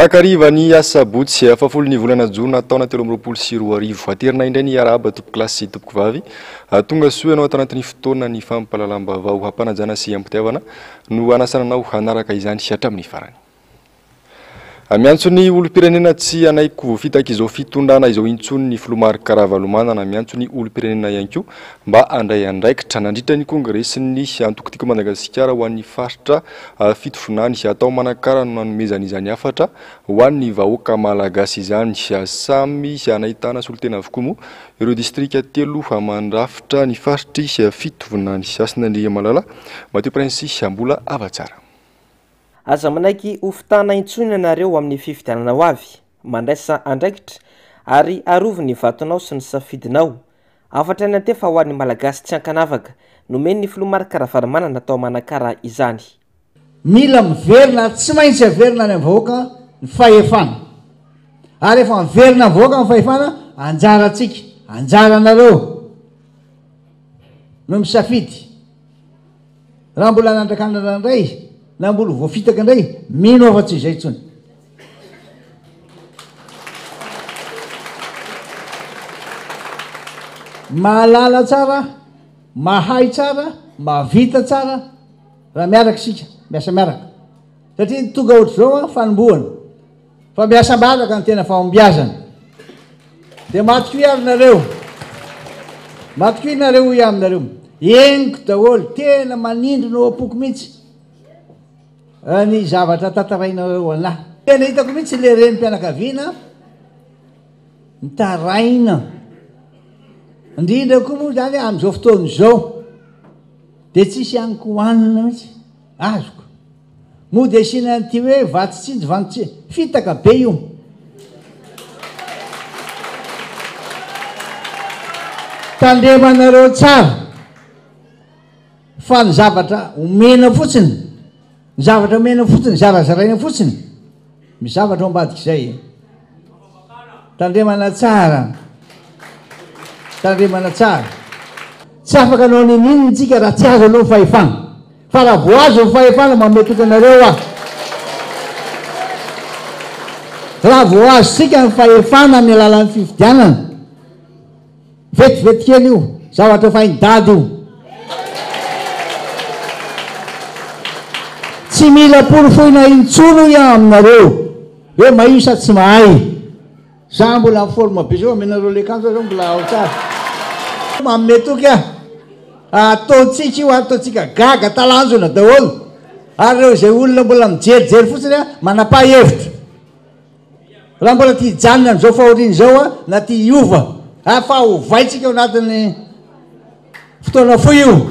Takariva ny asabotsy fahafolon'ny volana jona taona 2023. Aterina indray ny arahaba tompokolahy sy tompokovavy. Tonga soa ianao ato anatin'ny fotoana ny fampahalalam-baovao hampanajana sy hampitiavana no hanasana anao hanaraka izany hatramin'ny farany. Miantso ny olom-pirenena tsy hanaiky ho voafitak' izao fitondrana izao intsony ny filoha Marc Ravalomanana. Miantso ny olom-pirenena ihany koa mba handray andraikitra. Nandritra ny kongresin'ny antoko Tiako Madagasikara ho an'ny faritra Fitovinany atao Manakara no nanomezany izany hafatra ho an'ny vahoaka malagasy izany. Samy nahitana solontena avokoa moa ireo distrika telo mandrafitra ny faritry Fitovinany. Hasina Andriamalala, Mathieu Prince, Mbola Havatsara. Aza manaiky ho fitahana intsony ianareo amin'ny fifidianana ho avy. Mandraisa andraikitra ary arovy ny vatonao sy ny safidinao. Hafatra niantefa ho an'ny Malagasy tsy ankanavaka, nomen'ny Filoha Marc Ravalomanana tao Manakara izany. Mila miverina ary tsy maintsy averina any amin'ny vahoaka ny fahefana. Ary rehefa miverina amin'ny vahoaka ny fahefana, anjarantsika, anjaranareo no misafidy. Raha mbola hanandrakandrana indray na mbola ho voafitaka indray, mino aho fa tsy izay intsony. Mahalala tsara, mahay tsara, mahavita tsara raha miaraka isika, miasa miaraka. Satria ny tonga ohatr'izao fanombohana. Fa miasa miaraka ny tena fahombiazana. Dia matokia ary nareo. Matokia nareo hoy aho aminareo. Henoko daholo, tena manindrona ao am-poko mihitsy ny zavatra tantarainareo anah. Tena hitako mihitsy le renim-pianakaviana mitaraina. Indrindra koa moa izany amin'izao fotoana izao dia tsisy hanin-kohanina mihitsy. Azoko. Mody asiana an'ity hoe vatsy tsinjo vanto tsinjo. Fitaka be io. Tandremanareo tsara fa ny zavatra omena fotsiny, ny zavatra omena fotsiny, zarazaraina fotsiny, misy zavatra ao ambadik'izay e. Tandremana tsara. Tandremana tsara. Tsy afaka hanao n'inon'inona tsika raha tsy azo aloha ny fahefana. Fa raha vao azo ny fahefana, manome toky anareo aho. Raha vao azontsika ny fahefana amin'ny alalan'ny fifidianana, vetivety kely io, zavatra efa hain'i Dada io. Tsy mila porofoina intsony hoy aho aminareo hoe mahay io sa tsy mahay. Za mbola en forme be zao, amenareo le akanjo aho zao mbola ao tsara. Manome toky aho, ataontsika io ary ataontsika gaga talanjona daholo. Ary ireo izay olona mbola mijerijery fotsiny manapaha hevitra. Raha mbola tia hijanona amin'izao fahoriana izao aho na tia hiova, ary fa hovaintsika ao anatin'ny fotoana fohy io.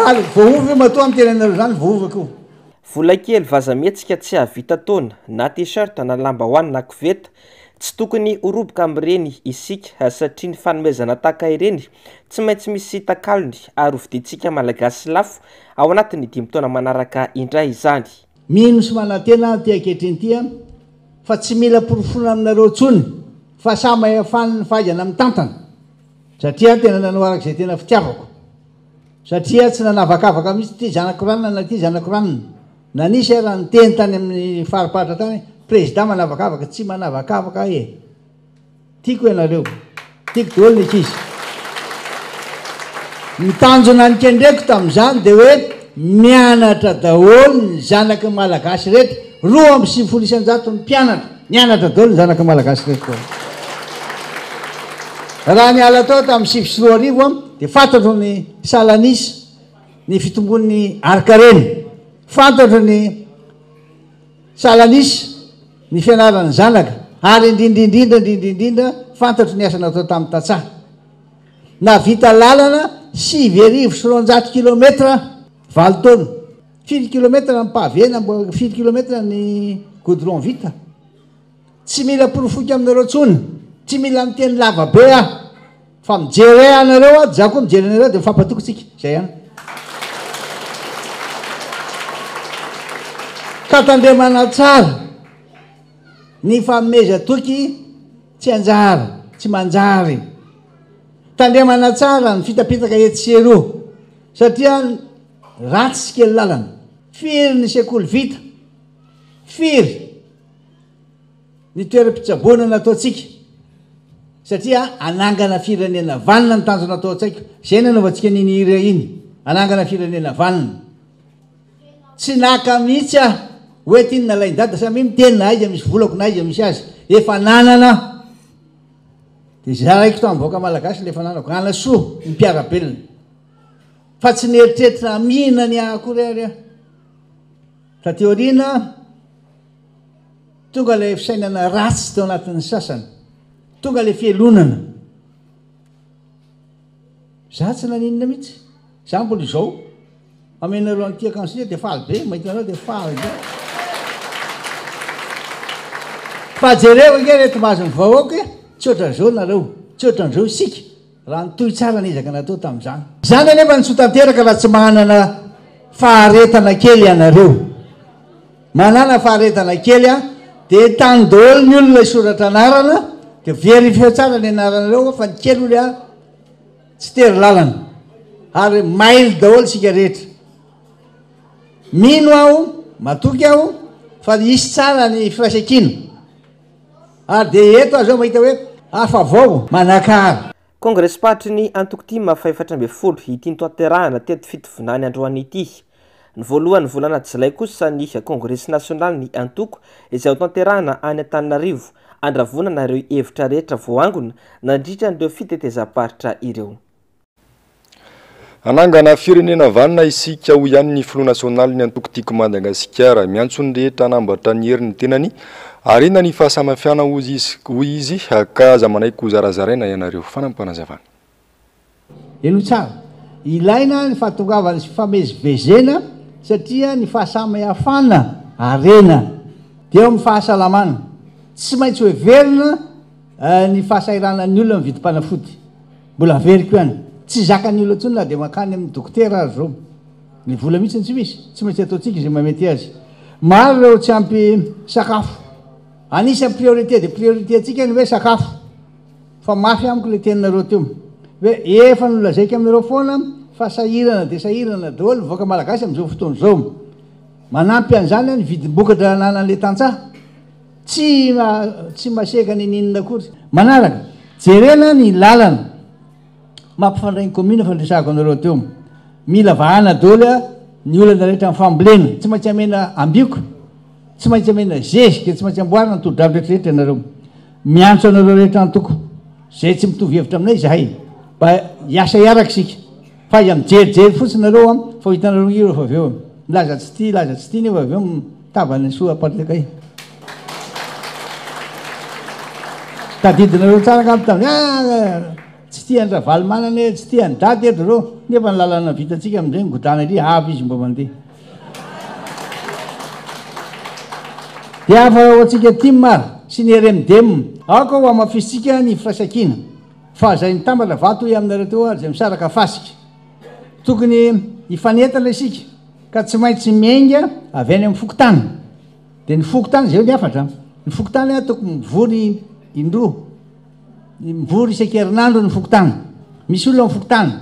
Ary voaova io matoa miteny anareo izany, voaova koa. Vola kely vaza mihetsika tsy hahavita taona, na t-shirt na lambahoany na koveta. Tsy tokony ho roboka amin'ireny isika satria ny fanomezana tahaka ireny tsy maintsy misy takalony ary hovidiantsika Malagasy lafo ao anatin'ny dimy taona manaraka indray izany. Mino sy manantena aho ity ankehitriny ity an, fa tsy mila porofoina aminareo intsony fa samy ahafahan'ny fahaizana mitantana, satria tena nanao araka izay tena fitiavako. Satria tsy nanavakavaka mihitsy ity zanako ranona na ity zanako ranona. Na nisy ara niteny tany amin'ny fariparitra tany hoe président manavakavaka, tsy manavakavaka aho e! Tiako ianareo, tiako daholo ny ankizy. Ny tanjona nikendreko tamin'izany dia hoe mianatra daholo ny zanaky ny Malagasy rehetra, 92% ny mpianatra, mianatra daholo ny zanaky ny Malagasy rehetra daholo. Raha niala tao tamin'ny 2009 aho dia fantatro ny salan'isa, ny fitombon'ny harin-karena, fantatro ny salan'isa, ny fianaran'ny zanaka, ary indrindra indrindra indrindra indrindra fantatro ny asa natao tamin'ny tantsaha. Nahavita lalana 209 kilometra valo taona. Firy kilometra ny pavé na firy kilometra ny goudron vita? Tsy mila porofoiko aminareo intsony, tsy mila miteny lava be aho fa mijery ahy anareo aho, za koa mijery anareo dia mifampatoky tsika, zay ihany. Ka tandremana tsara ny fanomezan-toky tsy anjara, tsy manjary. Tandremana tsara ny fitapitaka etsy sy eroa satria ratsy sy kely lalana. Firy ny sekoly vita? Firy ny toeram-pitsaboana nataontsika? Satria hanangana firenena vanona ny tanjona atao an-tsaiko. Izay nanaovantsika an'iny hira iny, hanangana firenena vanona. Tsy naka mihitsy aho hoe ty ny nalain'i dada, samia miteny na aiza misy volako na aiza misy azy. Efa nanana aho. Dia zaraiko tamin'ny vahoaka malagasy ilay fananako. Hanasoa ny mpiara-belona. Fa tsy nieritreritra hamihina ny ahy akory ary aho. Taty aoriana, tonga ilay fisainana ratsy tao anatin'ny sasany. Tonga ilay fialonana. Za tsy naninona mihitsy. Za mbola izao. Amenareo an'ity akanjo ity dia faly be, mahita anareo dia faly be. Fa jereo ange ireto mahazo ny vahoaka e, tsy ohatran'izao nareo, tsy ohatran'izao isika, raha nitohy tsara ny ezaka natao tamin'izany. Izany anefa no tsy ho tanteraka raha tsy manana faharetana kely ianareo. Manàna faharetana kely an, dia entano daholo ny olona hisoratra anarana, dia verifieo tsara ny anaranareo fa ny kely hono an, Tsy tery lalana ary mailo daholo isika rehetra. Mino aho, matoky aho fa hisy tsara ny firaisankina. Ary dia eto aho izao mahita hoe hafa vao Manakara. Kongresim-paritry ny antoko tim faha-14 ity notanterahana teto Fitovinany androany ity. Ny voalohan'ny volana jolay kosa ny kongresy nasionalin'ny antoko izay hotanterahana any Antananarivo handravonana ireo hevitra rehetra voaangona nandritra an'ireo fitetezam-paritra ireo. Hanangana firenena vanona isika, hoy ihany ny filoha nasionalin'ny antoko Tiako Madagasikara. Miantso ny rehetra hanambatra ny herin'ny tenany harena ny fahasamihafana hoy izy ka aza manaiky ho zarazaraina ianareo. Fanampin'panazavana. Henoy tsara. Ilaina ny fahatongavana sy fifamezivezena satria ny fahasamihafana harena dia eo amin'ny fahasalamana. Tsy maintsy ho heverina ny fahasahiranan'ny olona amin'ny vidim-panafody. Mbola averiko ihany, tsy zakan'ny olona intsony na dia mankany amin'ny dokotera ary izao. Ny vola mihitsy no tsy misy. Tsy maintsy ataontsika izay mahamety azy. Maro ireo tsy ampy sakafo. Anisan'ny priorité dia priorité antsika ny hoe sakafo. Fa mafy amiko le teninareo teo hoe efa nolazaiko aminareo foana fa sahirana dia sahirana daholo ny vahoaka malagasy amin'izao fotoana izao. Manampy an'izany ny vidim-bokatra ananan'le tantsaha. Tsy tsy masiaka ninininona akory. Manaraka, jerena ny lalana mampifandray ny commune fa niresahako anareo teo. Mila vahana daholo ny olana rehetra amin'ny fambolena. Tsy maintsy amena ambioka, tsy maintsy amena zezika, tsy maintsy amboarina ny tohodrano rehetra rehetra ianareo. Miantso anareo rehetra antoko izay tsy mitovy hevitra aminay izahay mba hiasa hiaraka isika fa aiza mijerijery fotsiny nareo an fa ho hitanareo nge rehefa avy eo milaza tsy tia hilaza tsy tia nefa avy eo mitavana ny soa aparitaka io. Tadidinareo tsara angamba tamin'ny ah tsy tia an'i Ravalomanana e, tsy tia an'i Dada eto ireo nefa ny lalana vitantsika amin'izay migodàna ery avy izy mba mandeha. Dia hafa ho antsika tim ary sy ny RMDM. Aoka ho hamafisintsika ny firaisankina fa izay mitambatra vato hoy aminareo teo ary izay misaraka fasika. Tokony hifanentana isika ka tsy maintsy miainga avy any amin'ny fokontany. Dia ny fokontany izay ny hafatra. Ny fokontany tokony mivory indroa, mivory isan-kerinandro ny fokontany. Misy olona amin'ny fokontany.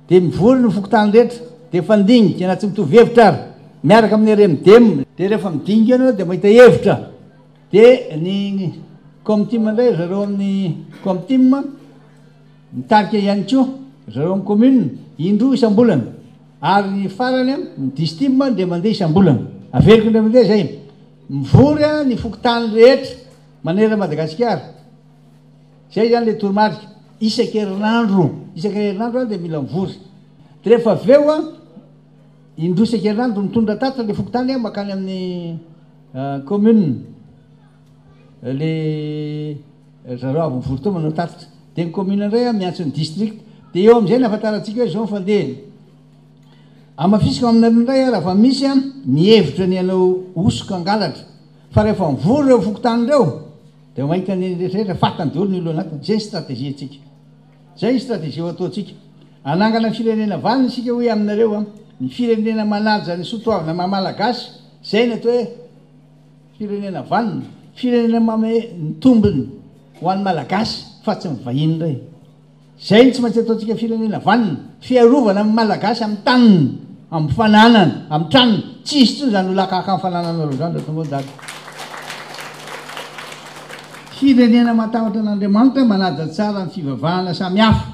Dia mivory ny fokontany rehetra, dia mifandinika na tsy mitovy hevitra ary, miaraka amin'ny RMDM. Dia rehefa midinika eo ianareo dia mahita hevitra. Dia ny Comtim indray, ry zareo amin'ny Comtim, mitarika ihany koa, ry zareo amin'ny commune, indroa isam-bolana. Ary ny farany, ny Distim dia mandeha isam-bolana. Averiko indray mandeha izay, mivory ny fokontany rehetra manerana Madagasikara. Zay zany le toromarika, isan-kerinandro, isan-kerinandro zany de mila mivory. De rehefa avy eo an, indroa isan-kerinandro mitondra tatitra le fokontany an mankany amin'ny commune, le zareo avy mivory teo manao tatitra. De ny commune indray an miantso ny district. De eo am'zay no ahafantarantsika hoe zao ny fandehany. Hamafisiko aminareo indray an, raha vao misy an mihevitra ny hanao hosoka hangalatra, fa rehefa mivory ireo fokontany ireo, Dia mahita ny rehetra rehetra fantany daholo ny olona anatiny. Izay ny stratégie antsika. Izay ny stratégie ho ataontsika. Hanangana firenena vanona isika hoy aminareo an. Ny firenena manaja ny soa toavina maha malagasy, izay ny atao hoe firenena vanona. Firenena manome ny tombony ho an'ny malagasy fa tsy ny vahiny indray. Izay no tsy maintsy ataontsika firenena vanona. Fiarovana ny malagasy amin'ny taniny. amin'ny fananana, amin'ny tranony. Tsy hisy intsony izany olona haka ny fanananareo izany raha tonga ao Dada. Firenena matahotra an'Andriamanitra, manaja tsara ny fivavahana samihafa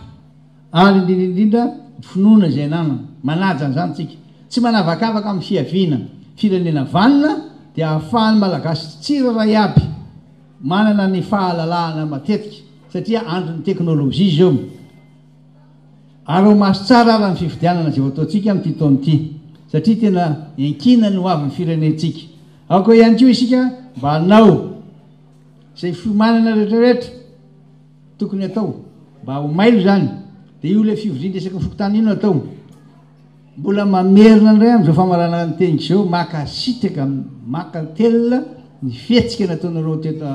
ary indrindra indrindra ny finoana izay ananana. Manaja an'izany tsika. Tsy manavakavaka amin'ny fiaviana. Firenena vanona dia ahafahan'ny Malagasy tsirairay aby manana ny fahalalahana matetika satria andron'ny teknolojia izao. Araho maso tsara ara ny fifidianana izay ho ataontsika amin'ity taona ity satria tena iankinan'ny ho avin'ny firenentsika. Aoka ihany koa isika mba hanao izay fiomanana rehetrarehetra tokony atao mba ho mailo izany dia io ilay fivoriana isaky ny fokontany io no atao. Mbola mamerina indray amin'izao famaranana ny teniko izao, mankasitraka, mankatelina ny fihetsika nataonareo teto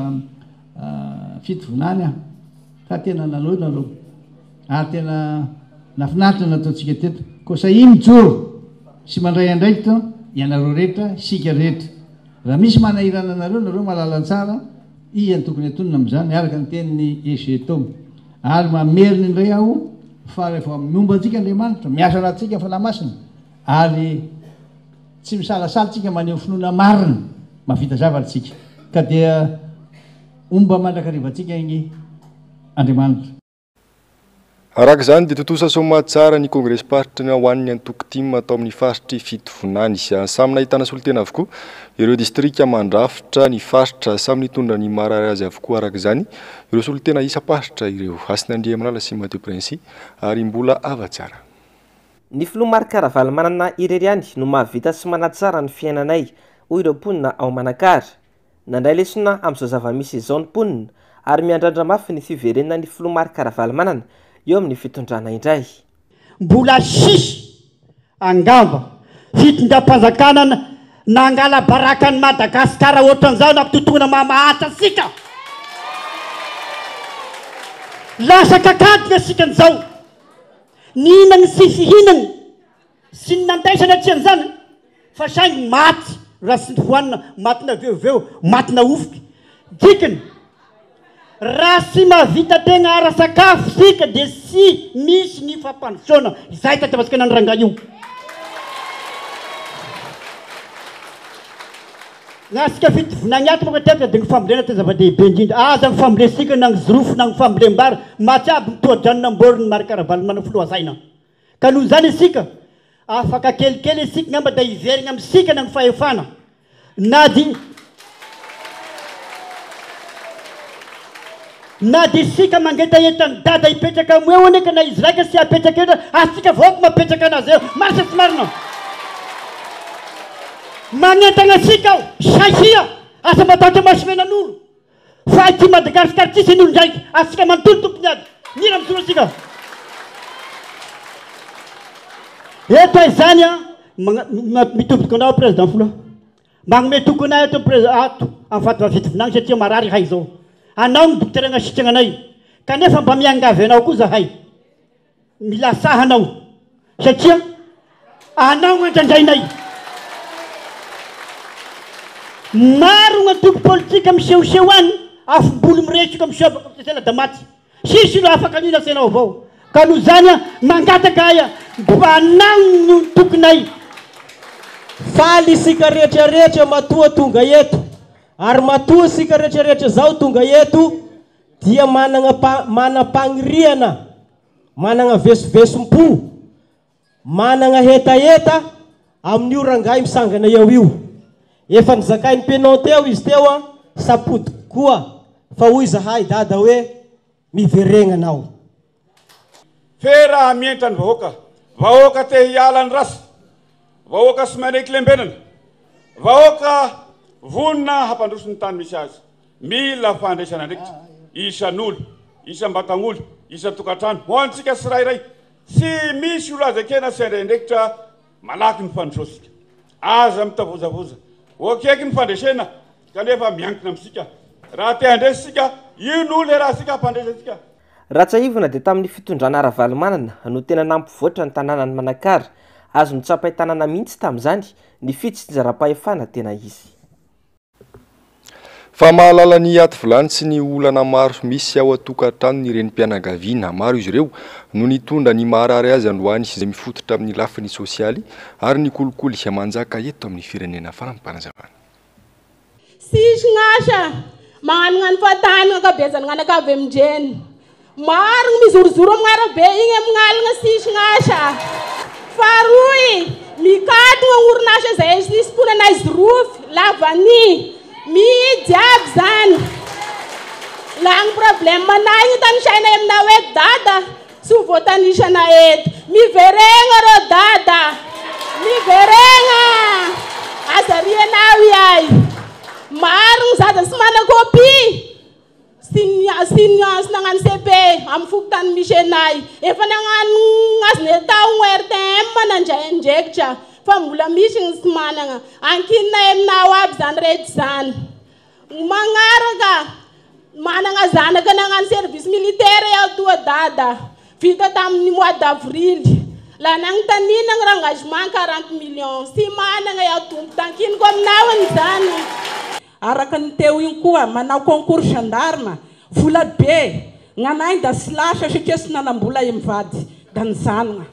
Fitovinany aho fa tena nanohy nareo ary tena nafinaritra ny nataontsika teto. Koa sahia mijoro sy mandray andraikitra ianareo rehetra, isika rehetra. Raha misy manahirana anareo, nareo mahalala tsara iza no tokony hatonina amin'izany araka ny tenin'i EG Tom. Ary mamerina indray aho fa rehefa momba antsika Andriamanitra, miasa anatintsika ny Fanahy Masina ary tsy misalasala isika maneho finoana marina, mahavita zavatra isika. Ka dia homba mandrakariva antsika anie Andriamanitra. Araka izany dia tontosa soamatsara ny kongresim-paritra ho an'ny antoko tim tao amin'ny faritr'i Fitovinany. Samy nahitana solontena avokoa ireo distrika mandrafitra ny faritra. Samy nitondra ny maharary azy avokoa araka izany ireo solontena isam-paritra ireo. Hasina Andriamalala sy Mathieu Princy ary Mbola Havatsara. Ny filoha Marc Ravalomanana irery ihany no mahavita sy manatsara ny fiainanay, hoy ireo mponina ao Manakara. Nandray lesona amin'izao zava-misy izao ny mponina ary miandrandra mafy ny fiverenan'ny filoha Marc Ravalomanana eo amin'ny fitondrana indray. Mbola sisa angamba fitondram-panjakana nangala-baraka an'i Madagasikara ohatran'izao nampitotoana maha mahantra antsika. Lasa kakadona isika an'izao. Nihinana sy fihinana sy ny nandaisana tsy an'izany fa saingy maty raha tsy hohanina, matina veoveo, matina ofoky. Dikany, raha tsy mahavita tegna ara-sakafo isika dia tsy misy ny fampandrosoana. Izay tadiavantsika anany rangahy io. Gnasika fitovinagny ato manko matetika dia ny fambolena tena zava-dehibe indrindra. Aza ny fambolesika na ny jirofo na ny fambolem-bary, maty aby ny tohadrano namboarin'i Marc Ravalomanana filoha hazaina. Ka noho izany isika, afaka kelikely isika ngamba dia hiverigna amintsika na ny fahefana na dia na dia isika mangetaheta an'i Dada hipetraka am eo anie ka na izy raika sy hapetraka eo asika vahoaka mapetraka anazy eo marina sa tsy marina? Magnentagna antsika aho, sahia, aza matahotra masomenan'olo, fa aty Madagascar tsisy an'olo ndraiky, antsika manontolo tompony ady, mila mijoro antsika. Eto aho izany an, mitodika anao président filoha, magnome toky anay ato président ato amin'ny faty Fitovinagny satria marary ihay izao, anao no dokotera agnasitragna anay, kanefa mba miangavy anao koa zahay. Milatsaha anao satria anao no andrandrainay. Maro ny antoko politika misehoseho any, afom-bolo miresoka miseho afaka mitesela da maty. Sisy olo afaka an'io lazainao avao. Ka noho izany aho mangataka ahy mba anao no tokinay. Faly isika rehetra rehetra matoa tonga eto, ary matoa isika rehetra rehetra zao tonga eto dia managna manam-pagniriana, managna vesovesom-po, managna hetaheta amin'io rangahy misangana eo io. Efa nozakain'i Penon teo izy teo an, sapodiko koa fa hoy zahay dada hoe miveregna anao. Fe raha mientra ny vahoaka, vahoaka te hiala ny ratsy, vahoaka tsy manaiky lembenana, vahoaka vonona hampandroso ny tany misy azy. Mila fandraisana andraikitra isan'olo, isam-batan'olo, isan-tokantrano ho antsika tsirairay. Tsy misy olo azo ekena tsy handray andraikitra malaky ny fandrosoantsika. Aza mitavozavoza. Ho akaiky ny fandresena kanefa miankina amintsika. Raha te handresy isika, io no olo iarahantsika hampandresy antsika. Raha tsiahivina dia tamin'ny fitondrana Ravalomanana no tena nampivoatra ny tanànan'i Manakara. Azo notsapain-tanana mihitsy tamin'izany ny fitsinjaram-pahefana tena izy. Fa mahalala ny aty vilany sy ny olana maro misy ao an-tokantrano ny renim-pianakaviana. Maro izy ireo no nitondra ny maharary azy androany izay mifototra amin'ny lafiny sosialy ary ny kolikoly manjaka eto amin'ny firenena. Fanampim-panazavana. Tsisy gn'asa, magnanognano fahatany gn'ankabezany gn'anakavy amin-dreny. Maro gny mizorozoro amy gn'arabe igny amy gn'aligna tsisy gn'asa. Faharoy, mikatogna gn'orinasa zay isimponanay jirofo, la vanille, mihidy aby zany. La gny problème anay igny tanisainay aminao eto dada, tsy ho voatanisana eto. Miveregna rô dada, miveregna, aza arianao iay. Maro gny zaza tsy mana copie. Sy ny sy ny sy nagnano CP amin'ny fokontany misy anay. Efa nagnano azonay atao ny RTM nandray andraikitra fa mbola misy ny tsy managna. Ankininay aminao aby zany rehetra zany. Ny magnaraka, managna zanaka nagnano service militaire iaho toa dada. Vita tamin'ny mois d'avril. La nagnontaniana ny rengagement 40 millions. Tsy managna iaho tompo. Tankiniko aminao an'izany. Araka ny teo io koa, manao concours gendarme, vola be, gnanay da sy lasa satria sy nanambola i mivady, da nijanogna.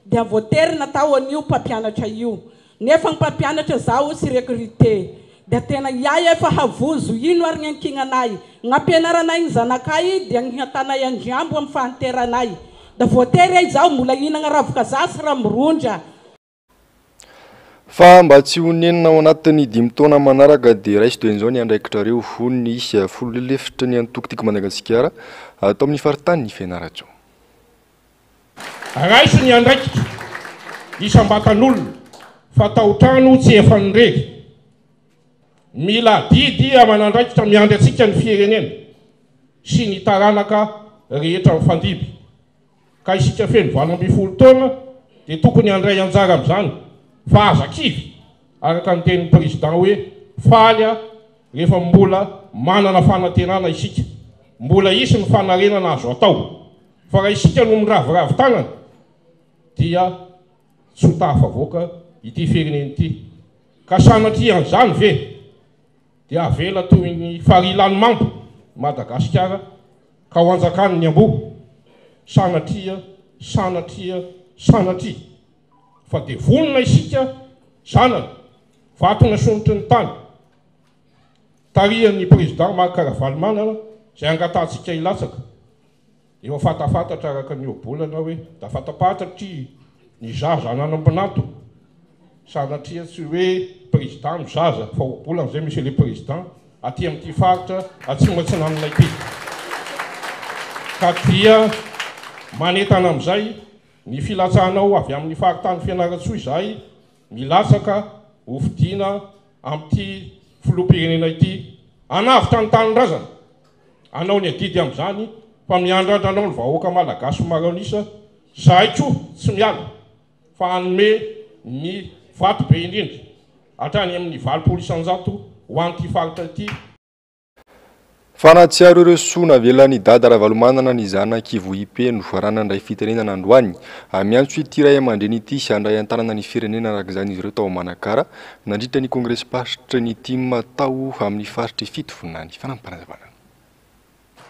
Dia voatery natao an'io mpampianatra io. Nefa ny mpampianatra zao tsy recruter. Dia tena iay efa havozo, ino ary ny ankignanay? Gn'ampianaranay ny zanakay dia ny hatanay andriambo amin'ny fahanteranay. Da voatery ay zaho mbola hihinagna ravikazaha sy ramorondra. Fa mba tsy ho nenina ao anatin'ny dimy taona manaraka dia raiso dia izao ny andraikitrareo, hoy ny filoha lefitry ny antoko Tiako Madagasikara tao amin'ny faritanin'i Fianarantsoa. Raiso ny andraikitra isam-batan'olona fa tao-trano tsy efan'ny irery. Mila adidy aman'andraikitra miandry antsika ny firenena sy ny taranaka rehetra mifandimby. Ka isika feno 18 taona dia tokony handray anjara amin'izany fa aza kivy araka ny tenin'ny Président hoe faly aho rehefa mbola manana fanantenana isika, mbola hisy ny fanarenana azo atao fa raha isika no miraviravy tanana dia tsy ho tafavoaka ity firenena ity. Ka sanatria an'izany ve dia avela toy ny farihy lanomambo i Madagasikara ka ho anjakany ny amboa? Sanatria, sanatria, sanatria! Fa dia vonona isika zanany, vato nasondrotry ny tany, tarihan'ny Président Marc Ravalomanana izay angatahantsika hilatsaka. Efa fantafantatra araka ny ohabolana hoe da fantapantatry ny zaza ananam-pinato, sanatria tsy hoe président no zaza fa ohabolana izay monsieur le président aty amin'ity faritra atsimo atsinanana ity. Ka dia manentana amin'izay ny filatsahanao avy amin'ny faritany Fianarantsoa izahay milatsaka ho fidiana amin'ity filoham-pirenena ity hanavotra ny tanindrazana. Anao ny adidy amin'izany fa miandrandra anao ny vahoaka malagasy maro an'isa, zahay koa tsy miala fa hanome ny vato be indrindra hatrany amin'ny 80% ho an'ity faritra ity. Fa nahatsiaro ireo soa navelan'i Dada Ravalomanana ny zanak'i Vohipeno raha nandray fitenenana androany. Miantso ity ray aman-dreny ity handray an-tanana ny firenena araka izany izy ireo tao Manakara nandritra ny kongresim-paritry ny tim tao amin'ny faritr'i Fitovinany. Fanampim-panazavana.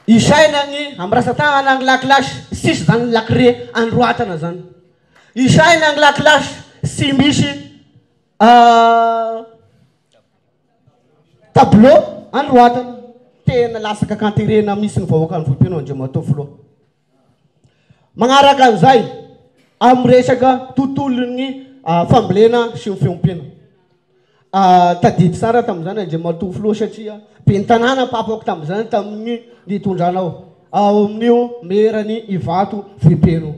Isaina ny amirasan-tanana ny lakilasy tsisy zany lakile androatana zany. Isaina ny lakilasy tsy misy tableau androatana. Tena lasaka kanterena misy ny vahoakan'i Vohipeno Andriamatoa Filoha. Magnaraka an'izay, amin'ny resaka tontolon'ny fambolena sy ny fiompiana. Tadidy tsara tamin'izany Andriamatoa Filoha satria ben'ny tanàna papako tamin'izany tamin'ny nitondranao ao amin'io meran'i Ivato Vohipeno.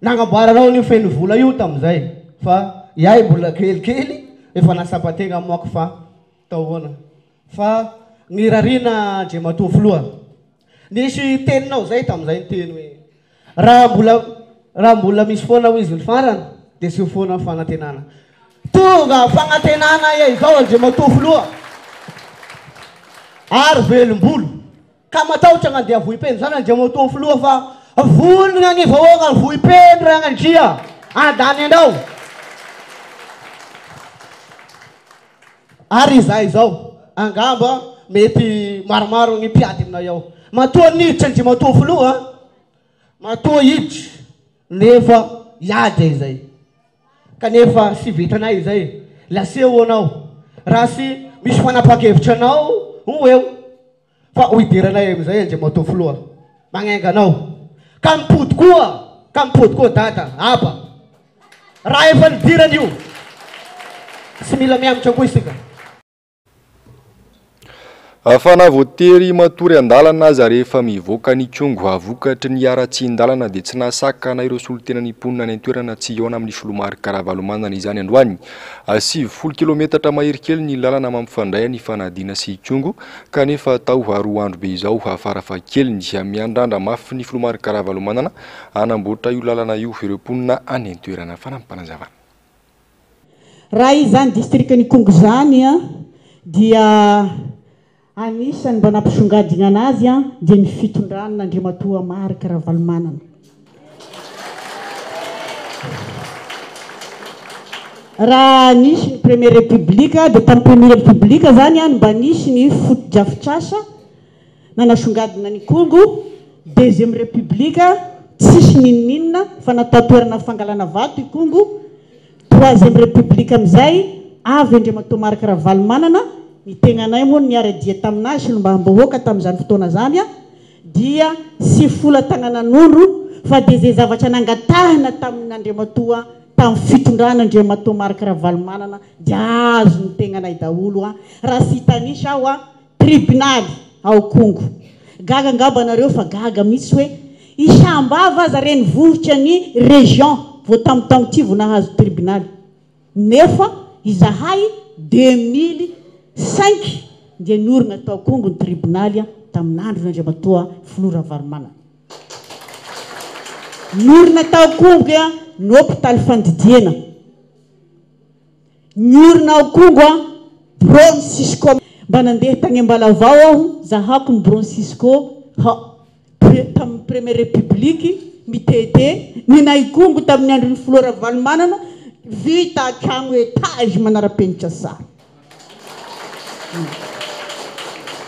Nagnamboaranao an'io feno vola io tamin'izay fa iay mbola kelikely efa nahatsapa-tegna moako fa taona fa nirariana Andriamatoa Filoha. Nisy teninao zay tamin'izay niteny hoe raha mbola raha mbola misy foana hoy izy ny farany dia tsy ho foana ny fanantenana. Tonga fanantenana izao Andriamatoa Filoha ary velom-bolo ka matahotra gn'andeha Vohipeno zany Andriamatoa Filoha fa vonona ny vahoaka ny Vohipeno ragnandria andany anao. Ary izahay izao angamba mety maromaro ny mpiady aminay ao. Matoa niditra Andriamatoa Filoha, matoa hiditra nefa hiady izay. Kanefa sy vitanay izay. Laseho anao. Raha sy misy fanapahan-kevitra anao ho eo. Fa ho hidiranay amin'izay Andriamatoa Filoha. Magnenga anao. Ka mipody koa, ka mipody koa Dada, Aba. Raha efa nidirana io, tsy mila mihamitra koa isika. Fa na voatery matory an-dalana aza rehefa mivoaka an'Ikongo vokatry ny haratsian-dalana dia tsy nahasakana ireo solontenan'ny mponina any an-toerana tsy hihaona amin'ny filoha Marc Ravalomanana izany androany. 90 kilometatra mahery kely ny lalana mampifandray an'i Fanadina sy Ikongo kanefa atao roa andro be izao farafahakeliny. Miandrandra mafy ny filoha Marc Ravalomanana hanamboatra io lalana io ireo mponina any an-toerana. Fanampim-panazavana. Raha izany distrikan'Ikongo izany dia anisan'ny mba nampisongadinana azy dia ny fitondran' Andriamatoa Marc Ravalomanana. Raha nisy ny première république dia tamin'ny première république izany no mba nisy ny fotodrafitrasa nanasongadina an'Ikongo, deuxième république tsisy n'inon'inona fa natao toerana fangalana vato Ikongo, Troisième République amin'izay avy Andriamatoa Marc Ravalomanana, ny tegnanay moa no niara-dia taminazy solombavambahoaka tamin'izany fotoana izany dia tsy fola tagnanan'ondro fa dia izay zavatra nangatahina tamin'Andriamatoa tamin'ny fitondrana Andriamatoa Marc Ravalomanana dia azon'ny tegnanay daholo an! Raha tsy hitanisa aho an! Tribonaly ao Kongo. Gaga angamba nareo fa gaga mihitsy hoe i Sambava aza renivohitra ny région vao tamin'ny taogno ty vao nahazo tribonaly. Nefa izahay 2005 dia niorina tao Kongo ny tribonaly tamin'andron'Andriamatoa Filoha Ravalomanana. Niorina tao Kongo ny hopitaly fandidiana. Niorina ao Kongo a, bureau ny Cisco. Mba nandeha tagny Ambalavao aho, zahako ny bureau ny Cisco, ha, pre, tamin'ny première république, mitete, nenay Ikongo tamin'ny andron'ny filoha Ravalomanana, vita tragno étage manara-penitra tsara.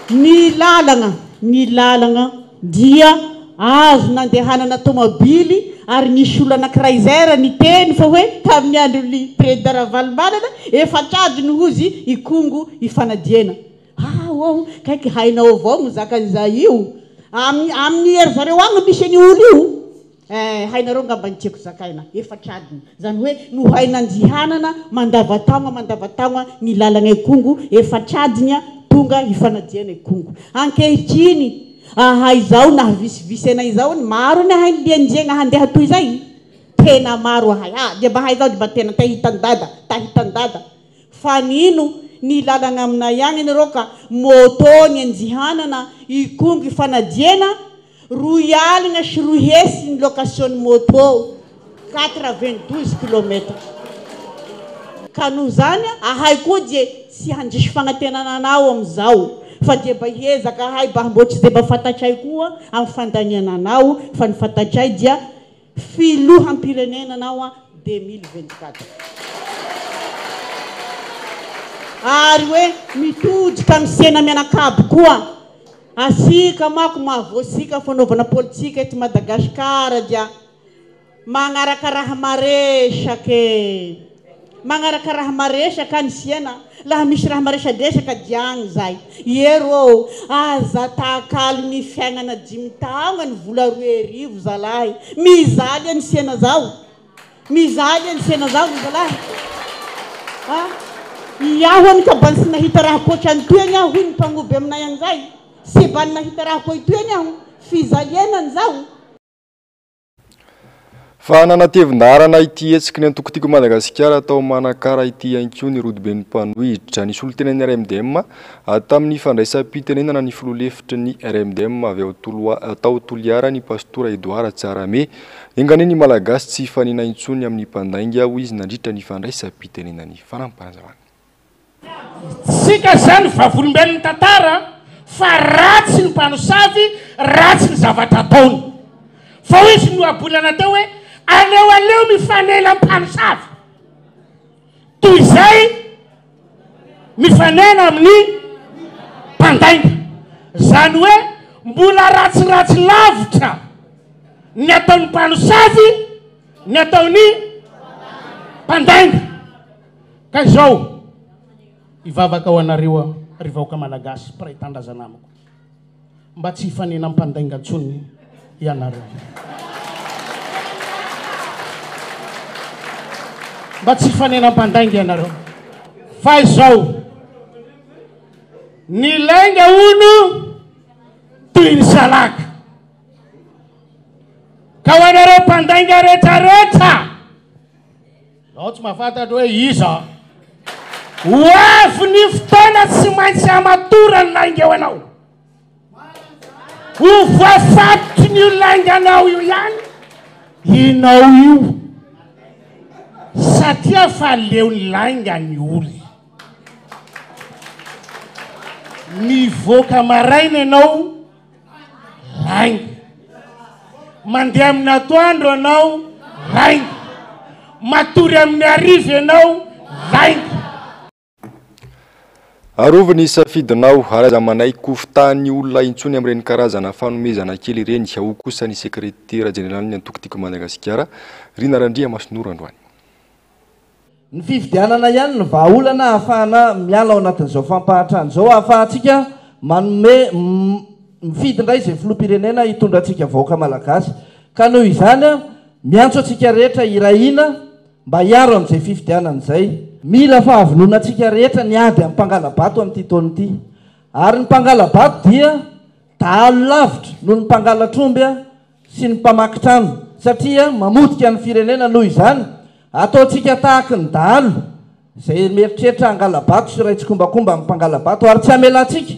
Ny lalagna, ny lalagna dia azo nandehanana tomobily ary nisy olona anankiray izay ary niteny fa hoe tamin'ny andron'ny Président Ravalomanana efatra adiny hozy Ikongo Ifanadiana. Ah oh, kaiky hainao avao mizaka an'izay io. Amin'ny amin'ny ery zareo agny misy an'io olo io. Eh, hainareo ngamba ny tiako zakaina, efatra adiny. Zany hoe nohain'Andihanana mandavataogna mandavataogna ny lalagna Ikongo, efatra adiny tonga Ifanadiana Ikongo. Ankehitriny, aha izao nahavisivisy anay izao, ny maro ny ahay lianjiagna handeha toy izay, tena maro ahay, ah dia mba hay izao dia mba tena te hitan'i dada, ta hitan'i dada. Fa nino ny lalagna aminay agny nareo ka moto ny Anjihanana, Ikongo, Ifanadiana, Roy alina sy roy hesy ny location ny moto, 92 kilomètre. Ka noho izany ahay koa dia tsy handiso fagnatenana anao amin'izao fa dia mba hiezaka ahay mba hamboatry izay mba fantatray koa amin'ny fandaniana anao fa ny fantatray dia filoham-pirenena anao an 2024. Ary hoe mitodika amin'ny sena mianakavy koa. Asika manko mahavoasika fanaovana politika eto Madagascar dia magnaraka raha maresaka e! Magnaraka raha maresaka any siana, laha misy raha maresadresaka dia agny zay. Ie rô, aza atakalo ny fiaignana dimy taogna ny vola 2000 zalahy, mizaly any siana zao. Mizaly any sena zaho ry zalahy a! Iaho any ka bany tsy nahita raha koatra an'itoy any aho hoy ny mpagnoby aminay an'izay, tsy bany nahita raha koa itoy any aho, fijaliana an'izao. Fa nanatevin-daharana ity hetsiky ny antoko Tiako Madagasikara tao Manakara ity ihany koa ny rodoben'ny mpanohitra. Nisolo tena ny RMDM tamin'ny fandraisam-pitenenana ny filoha lefitry ny RMDM avy ao tao Toliara ny Pastora Edouard Tsarahame. Enga anie ny Malagasy tsy hifanena intsony amin'ny mpandainga, hoy izy nandritra ny fandraisam-pitenenany. Fanampim-panazavana. Tsika zany vavolombelon'ny tantara fa ratsy ny mpanosavy, ratsy ny zavatra ataony. Fa hoy izy nohabolana teo hoe aleo aleo mifanena amin'ny mpanosavy toy izay mifanena amin'ny. mpandainga. Izany hoe mbola ratsiratsy lavitra ny ataon'ny mpanosavy ny ataon'ny mpandainga. Ka izao, hivavaka ho anareo aho ry vahoaka Malagasy mpiray tanindrazana amiko. Mba tsy hifanena mpandainga intsony ianareo. Mba tsy hifanena mpandainga ianareo. Fa izao, ny lainga hono toy ny salaka. Ka ho anareo mpandainga rehetrarehetra, Zaho tsy mahafantatra hoe iza. Ho avy ny fotoana tsy maintsy hamatora ny lainga eo anao. Ho voafatotry ny lainganao io ihany inao io. Satria fa leo ny lainga ny olona. Mivoaka maraina ianao Lainga. Mandeha amin'ny atoandro ianao, lainga. Matory amin'ny hariva ianao, lainga. Arovy ny safidinao ary aza manaiky ho fitahan'ny olona intsony amin'ireny karazana fanomezana kely ireny, hoy kosa ny sekretera jeneralin'ny antoko Tiako Madagasikara, Rina Randriamasinoro androany. Ny fifidianana ihany no vahaolana ahafahana miala ao anatin'izao fampahantrana izao, ahafahantsika manome mifidy indray izay filoham-pirenena hitondra antsika vahoaka malagasy. Ka noho izany, miantso antsika rehetra hiray hina mba hiaro amin'izay fifidianana izay. Mila fahavononantsika rehetra ny ady amin'ny mpangala-bato amin'ity taona ity. Ary ny mpangala-bato dia dahalo lavitra noho ny mpangalatr'omby sy ny mpamaky trano satria mamotika ny firenena noho izany ataontsika tahaky ny dahalo izay mieritreritra hangala-bato sy iray tsikombakomba amin'ny mpangala-bato ary tsy hamelantsika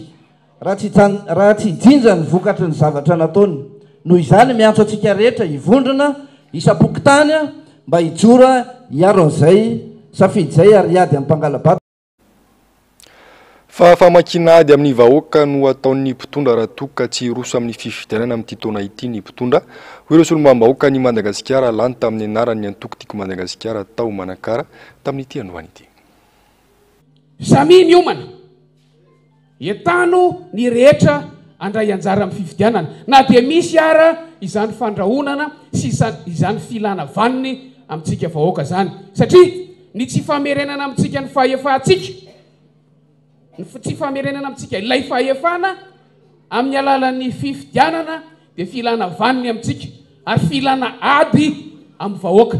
raha tsy raha tsy hijinja ny vokatry ny zavatra nataony noho izany miantso antsika rehetra hivondrona isam-pokontany mba hijoro hiaro an'izay safidy izay ary hiady amin'ny mpangala-bato. Fa famakiana ady amin'ny vahoaka no ataon'ny mpitondra raha toa ka tsy hiroso amin'ny fifidianana amin'ity taona ity ny mpitondra, hoy ireo solombavambahoakan'i Madagasikara lany tamin'ny anaran'ny antoko Tiako Madagasikara tao Manakara tamin'ity androany ity. Samia miomana. Entano ny rehetra handray anjara amin'ny fifidianana, na dia misy ara izany fandrahonana sy izany filana vaniny amintsika vahoaka izany. Satria ny tsy famerenana amintsika ny fahefantsika, ny tsy famerenana amintsika ilay fahefana amin'ny alalan'ny fifidianana dia filana vaniny amintsika ary filana ady amin'ny vahoaka.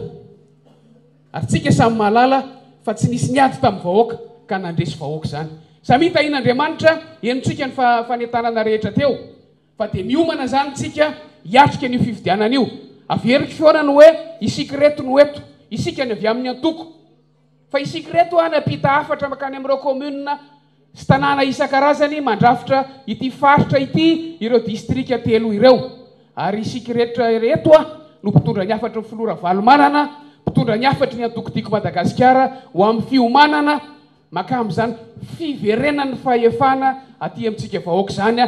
Ary tsika samy mahalala fa tsy nisy niady tamin'ny vahoaka ka nandresy vahoaka izany. Samia tahian'Andriamanitra, henontsika ny fanentanana rehetra teo fa dia miomana izany tsika hiatrika an'io fifidianana io. Averiko foana ny hoe isika ireto no eto, isika ny avy amin'ny antoko. Fa isika ireto any ampita hafatra mankany amin'ireo commune sy tanàna isan-karazany mandrafitra ity faritra ity ireo distrika telo ireo. Ary isika rehetra ireto no mpitondra ny hafatry ny Filoha Ravalomanana, mpitondra ny hafatry ny Antoko Tiako Madagasikara ho amin'ny fiomanana mankamin'izany fiverenan'ny fahefana aty amintsika vahoaka izany.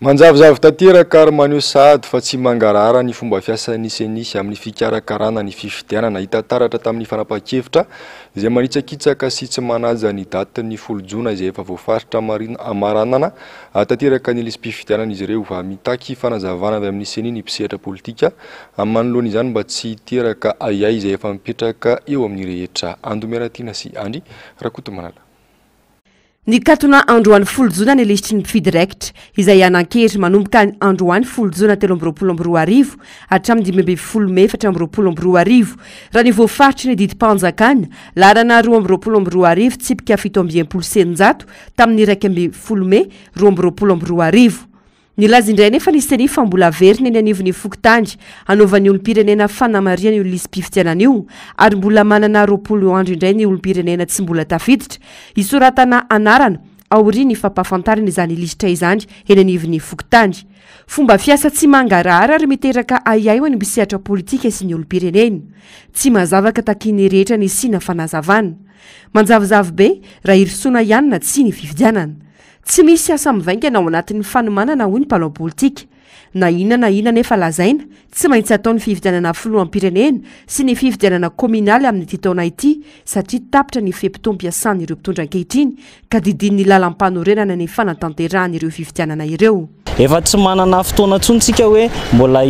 Manjavozavo tanteraka ary maneho sahady fa tsy mangarahara ny fomba fiasan'ny Ceni amin'ny fikarakarana ny fifidianana. Hita taratra tamin'ny fanapahan-kevitra izay manitsakitsaka sy tsy manaja ny datin'ny folo jona izay efa voafaritra hamaranana tanteraka ny lisi-pifidianana izy ireo. Mitaky fanazavana avy amin'ny Ceni ny mpisehatra politika manoloana izany mba tsy hiteraka ahiahy izay efa mipetraka eo amin'ny rehetra. Ando Miaratiana sy Andry Rakotomalala. Nikatona androany folo jona ny lisitry ny mpifidy raikitra, izay hanan-kery manomboka androany folo jona 2023 hatramin'ny 15 mey 2024, raha ny voafaritry ny didim-panjakana, laharana 2022 tsipika 667 tamin'ny 11 mey 2022. Nilaza indray anefa ny Ceni fa mbola averina eny anivon'ny fokontany hanaovan'ny olom-pirenena fanamarihana io lisi-pifidianana io ary mbola manana 20 andro indray ny olom-pirenena tsy mbola tafiditra hisoratana anarana aorian'ny fampahafantarana izany lisitra izany eny anivon'ny fokontany. Fomba fiasa tsy mangarahara ary miteraka ahiahy ho an'ny mpisehatra politika sy ny olom-pirenena. Tsy mazava ka takian'ny rehetra ny hisiana fanazavana. Manjavozavo be raha hirosoana ihany na tsia ny fifidianana. Tsy misy asa mivaingana ao anatin'ny fanomanana hoy ny mpanao politika. Na inona na inona anefa lazaina, tsy maintsy atao ny fifidianana filoham-pirenena sy ny fifidianana kaominaly amin'ity taona ity satria tapitra ny fe-potoam-piasan'ireo mpitondra ankehitriny ka didian'ny lalampanorenana ny fanatanterahana ireo fifidianana ireo. Efa tsy manana fotoana intsony tsika hoe mbola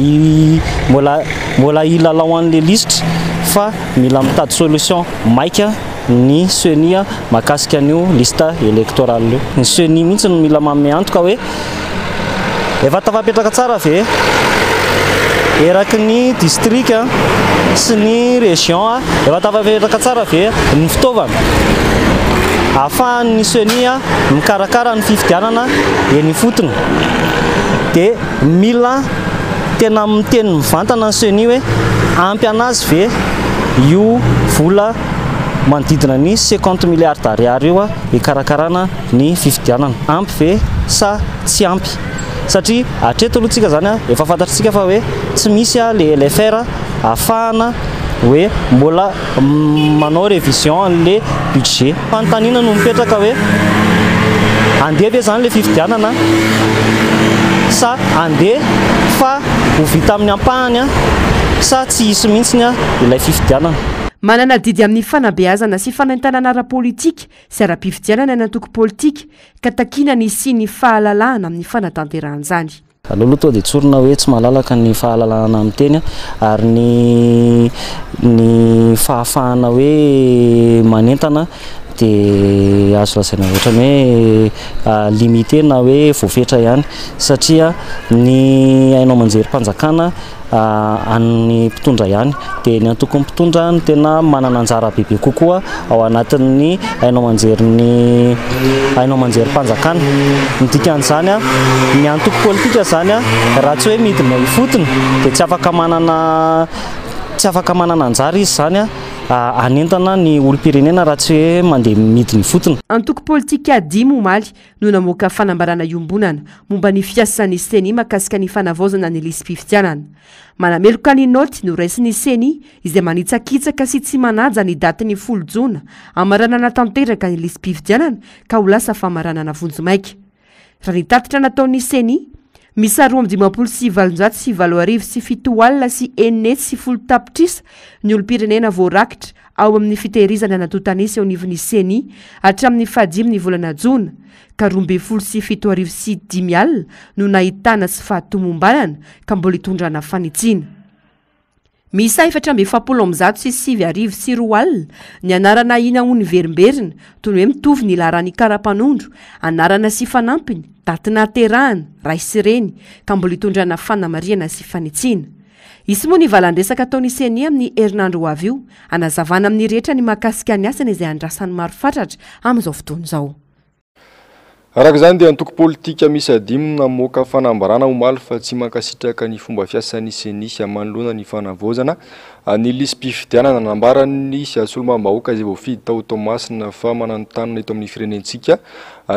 mbola mbola hilalao an'le lisitra fa mila mitady solution maika ny ceni mahakasika an'io liste électorale io. Ny ceni mihitsy no mila manome antoka hoe efa tafapetraka tsara ve eraky ny district sy ny région, efa tafapetraka tsara ve ny fitaovana ahafahan'ny ceni mikarakara ny fifidianana eny ifotony. Dia mila tena miteny mivantana ny ceni hoe ampy anazy ve io vola manodidina ny 50 milliards d'ariary io hikarakarana ny fifidianana. Ampy ve sa tsy ampy? Satria hatreto aloha tsika zany efa fantatritsika fa hoe tsy misy le LFR ahafahana hoe mbola manao révision an'le budget. Fanontaniana no mipetraka hoe andeha ve zany le fifidianana sa andeha fa ho vita amin'ny ampahany sa tsy hisy mihitsy ilay fifidianana. Manana adidy amin'ny fanabeazana sy fanentanana ara-politika sy ara-pifidianana ny antoko politika ka takiana ny hisian'ny fahalalahana amin'ny fanatanterahana izany. Aleo aloha tonga dia tsorina hoe tsy malalaka ny fahalalahana miteny ary ny ny fahafahana hoe manentana dia azo lazaina ohatran'ny hoe limité na hoe voafetra ihany satria ny haino aman-jerim-panjakana an'ny mpitondra ihany. Dia ny antokon'ny mpitondra no tena manana anjara bebe kokoa ao anatin'ny haino aman-jerin'ny haino aman-jerim-panjakana. Ny dikan'izany, ny antoko politika izany raha tsy hoe midina ifotony dia tsy afaka manana tsy afaka manana anjara izy izany hanentana ny olom-pirenena raha tsy hoe mandeha midina ifotony. Antoko politika dimy omaly no namoaka fanambarana iombonana momba ny fiasan'ny Ceni mahakasika ny fanavaozana ny lisi-pifidianana. Manameloka ny naoty noraisin'ny Ceni izay manitsakitsaka sy tsy manaja ny datin'ny folo jona hamaranana tanteraka ny lisi-pifidianana ka ho lasa famaranana vonjimaika. Raha ny tatitra nataon'ny Ceni, miisa 8652 610 tapitrisa ny olom-pirenena voarakitra ao amin'ny fitehirizana an'antontan'isa eo anivon'ny Ceni hatramin'ny fahadimy ny volana jona, ka 712 500 no nahitana tsy fahatomombanana ka mbola hitondrana fanitsiana. Miisa 244 200 ny anarana ahiana ho niverimberina, toy ny hoe mitovy ny laharan'ny kara-panondro, anarana sy fanampiny, daty nahaterahana, ray sy reny, ka mbola hitondrana fanamarihana sy fanitsiana. Hisy moa ny valan-dresaka ataon'ny Ceni amin'ny herinandro ho avy io, hanazavana amin'ny rehetra ny mahakasika ny asany izay andrasan'ny maro fatratra amin'izao fotoana izao. Araka izany dia antoko politika miisa dimy no namoaka fanambarana omaly fa tsy mankasitraka ny fomba fiasan'ny Ceni manoloana ny fanavaozana ny lisi-pifidianana. Nambaran'ny solombavambahoaka izay voafidy tao Toamasina fa mananontanona eto amin'ny firenentsika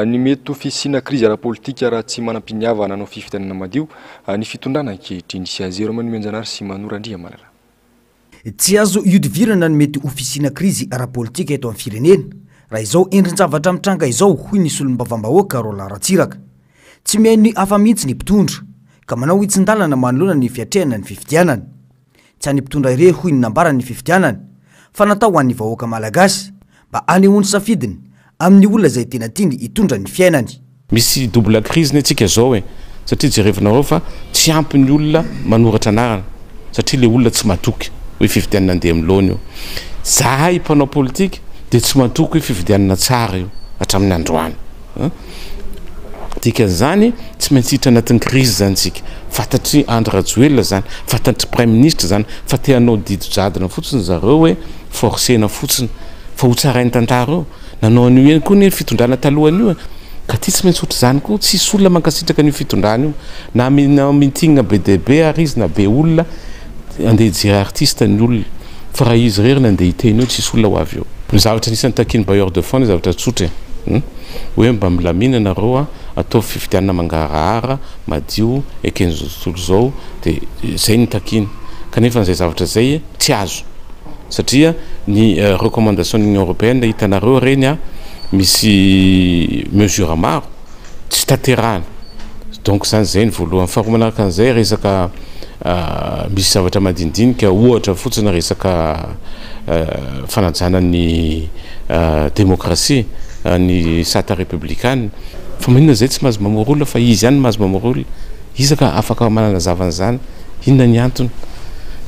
ny mety ho fisiana krizy ara-politika raha tsy manam-piniavana hanao fifidianana madio ny fitondrana ankehitriny. Zero Manimenjanary sy Manoro Andriamalala. Tsy azo ihodivirana ny mety ho fisiana krizy ara-politika eto amin'ny firenena raha izao endrin-javatra mitranga izao, hoy ny solombavambahoaka Roland Ratsiraka. Tsy mihaino ny hafa mihitsy ny mpitondra, ka manao hitsin-dalana manoloana ny fiatrehana ny fifidianana. Tsy an'ny mpitondra irery, hoy ny nambarany ny fifidianana, fa natao ho an'ny vahoaka malagasy, mba hanehoany safidiny amin'ny olona izay tena tiany hitondra ny fiainany. Misy double crise ne tsika zao e, satria jerevinareo fa tsy ampy ny olona manoratra anarana satria le olona tsy matoky hoe fifidianana andeha amin'ny laona io. Zahay mpanao politika dia tsy matoky hoe fifidianana tsara io hatramin'ny androany an. Dikan'izany tsy maintsy hiditra anatin'ny crise zany tsika. Fantatr'i Andry Rajoelina zany, fantatr'i Praiminisitra zany fa te hanao didy jadona fotsiny zareo hoe forcer-na fotsiny fa ho tsarain'ny tantara eo. Nanao an'io ihany koa anie ny fitondrana talohan'io e! Ka ty tsy maintsy ohatr'izany koa, tsisy olona mankasitraka an'io fitondrana io. Na manao meeting be dia be ary izy na be olona, andeha hijery artiste ny olona. Fa raha izy irery no andeha hiteny eo, tsisy olona ho avy eo. Ny zavatra anisan'ny takian'ny bailleur de fonds ny zavatra tsotra e! Hoe mba milamina nareo a, ataovy fifidianana mangarahara, madio, eken'izao tontolo izao, dia izay no takiany. Kanefa an'izay zavatra izay tsy azo. Satria ny recommandation ny Union Européenne hitanareo ireny a, misy mesure maro tsy tanterahana. Donc zany zay ny voalohany. Faharoa manaraka an'izay resaka misy zavatra madinidinika ohatra fotsiny resaka fanajana ny demokrasia, ny sata repoblikana. Fa maninona zay tsy mahazo mamory olona fa izy ihany no mahazo mamory olona? Iza ka afaka manazava an'izany? Inona ny antony?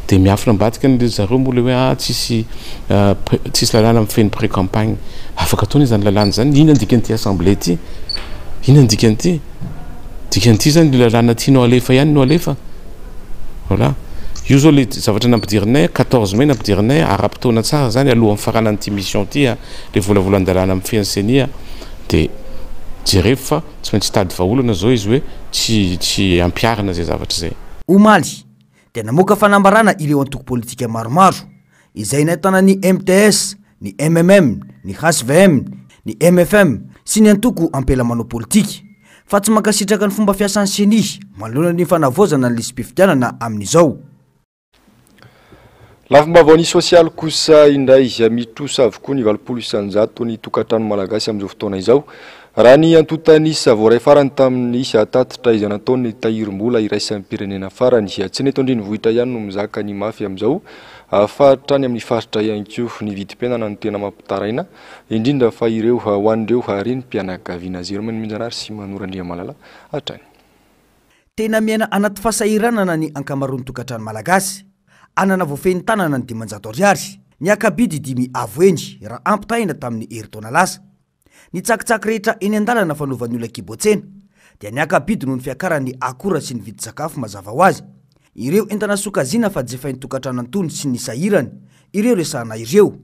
Dia miafina ambadika ny zareo moa le hoe ah tsisy tsisy lalàna mifehy ny pré-campagne. Afaka ataony izany lalàna izany. Inona ny dikan'ity assemblée ity? Inona ny dikan'ity? Dikan'ity zany le lalàna tianao alefa ihany no alefa. Voilà. Io zao le zavatra nampidirinay, 14 mai nampidirinay, ara-potoana tsara zany alohan'ny faranan'ity mission ity le volavolan-dalàna mifehy ny ceni dia jerevo fa tsy maintsy hitady vahaolana zao izy hoe tsy tsy ampiharina zay zavatra zay. Omaly, dia namoaka fanambarana ireo antoko politika maromaro, izay nahitana ny mts, ny mmm, ny hvm, ny mfm sy ny antoko ampela manao politika, fa tsy mankasitraka ny fomba fiasan'ny Ceni manoloana ny fanavaozana ny lisi-pifidianana amin'izao. Lafim-baovao ny sosialy kosa indray, mitrosa avokoa ny 80% ny tokantrano malagasy amin'izao fotoana izao. Raha ny antontan'isa voaray farany tamin'ny tatitra izay nataon'ny tahirim-bola iraisam-pirenena farany, tsy ny eto an-drenivohitra ihany no mizaka ny mafy amin'izao fa hatrany amin'ny faritra ihany koa. Ny vidim-piainana no tena mampitaraina, indrindra fa ireo ho an'ireo renim-pianakaviana. Jerome Nomenjanahary sy Manoro Andriamalala hatrany. Tena miaina anaty fahasahiranana ny ankamaroan'ny tokantrano malagasy. Anana voafehin'ny tanana ny 500 ariary. Niaka-bidy dimy avo heny raha ampitahaina tamin'ny herintaona lasa. Ny tsakitsaky rehetra eny an-dalana fanaovan'ny olona kibo tsena dia niaka-bidy noho ny fiakaran'ny akora sy ny vidin-tsakafo mazava ho azy. Ireo entana sokajiana fa jifain'ny tokantrano antonony sy ny sahirana ireo resahana ireo.